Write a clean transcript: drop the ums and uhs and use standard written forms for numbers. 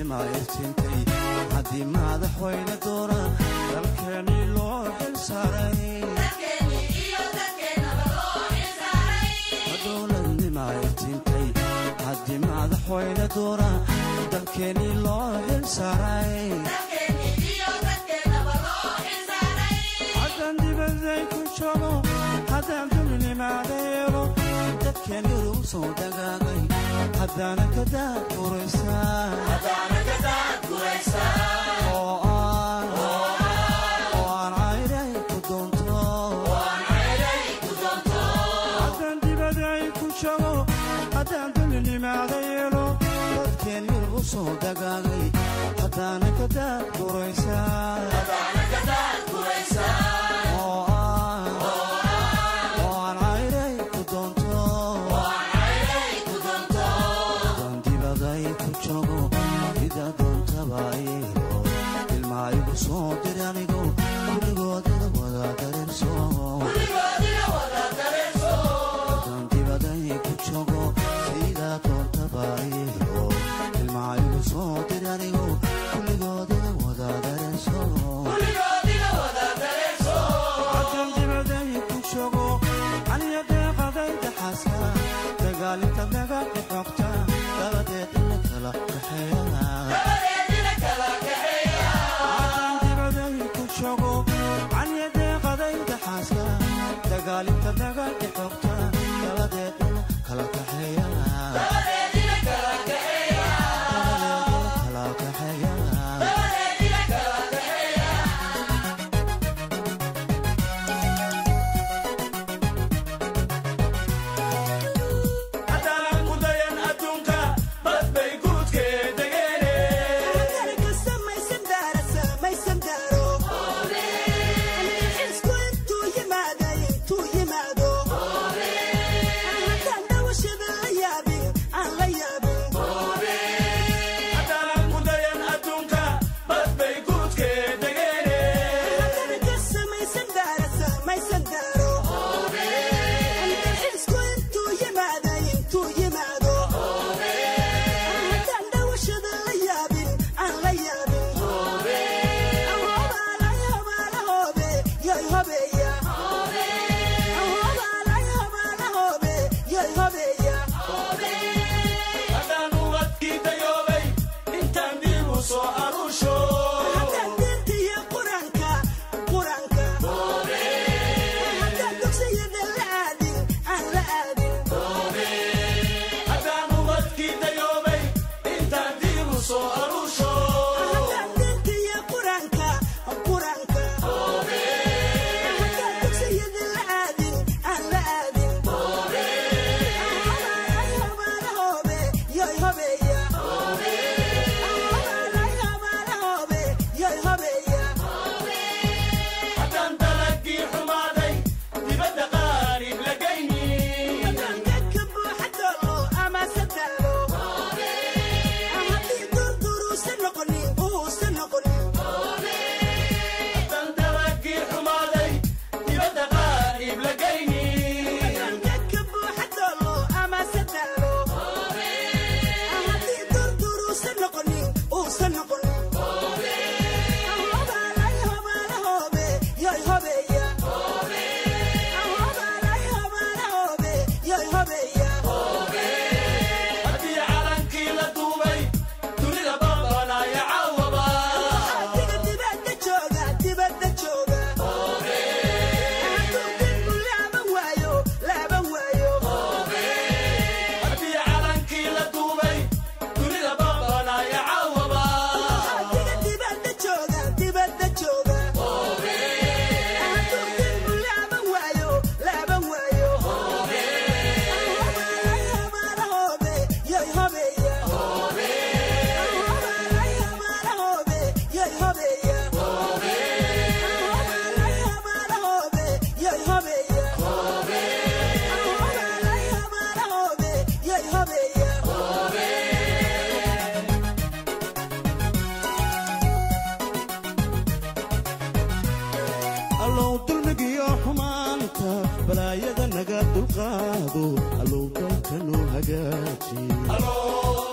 Dowladnima iftiintay haddii madaxweyne doora dalkeenii loo xil saaray. Dowladnima iftiintay haddii madaxweyne doora dalkeenii loo xil saaray. Haddaan dibaday ku joogo, haddaan dulnimaada yeelo, dadkeen yurub soo dhagaagay haddaana ka daadguraysaa oo aan cayray ku doonto. Haddaan dibaday ku joogo, haddaan dulnimaada yeelo, dadkeen yurub soo dhagaagay haddaana ka daadguraysaa oo aan cayray ku doonto. Haddaan dibaday ku joogo, sida doontaba yeelo, ilmaa igu soo dir anigo kulligood iga wada dareerso. Haddaan dibaday ku joogo, sida doontaba yeelo, ilmaa igu soo dir anigo kulligood iga wada dareerso. Haddaan dibaday ku joogo, aniyo deeqadayda xaaska dagaalinta naga dhexoogta dabadeed ina kala kaxeeya. Haddaan dibaday ku joogo, aniyo deeqadayda xaaska dagaalinta naga dhexoogta dabadeed ina kala kaxeeya. Dabadeed ina kala kaxeeya. Haddaanan ku dayan adduunka bad bay guudkee degeene. Haddaanan ku dayan adduunka bad bay guudkee degeene. Haddaan ubadkii dayoobay intaan dib u soo aruusho. Haddaan ubadkii dayoobay intaan dib u soo aruusho. Haddaan dalagii xumaaday dibadda qaarib la geyni. Haddaan dalagii xumaaday dibadda qaarib la geyni. Haddii calankii la duubay dunida babanaya caawaba. Haddii calankii la duubay dunida babanaya caawaba. Allow dulmigiyo xumaanta balaayada naga dulqaado, allow dalka noo hagaaji. Allow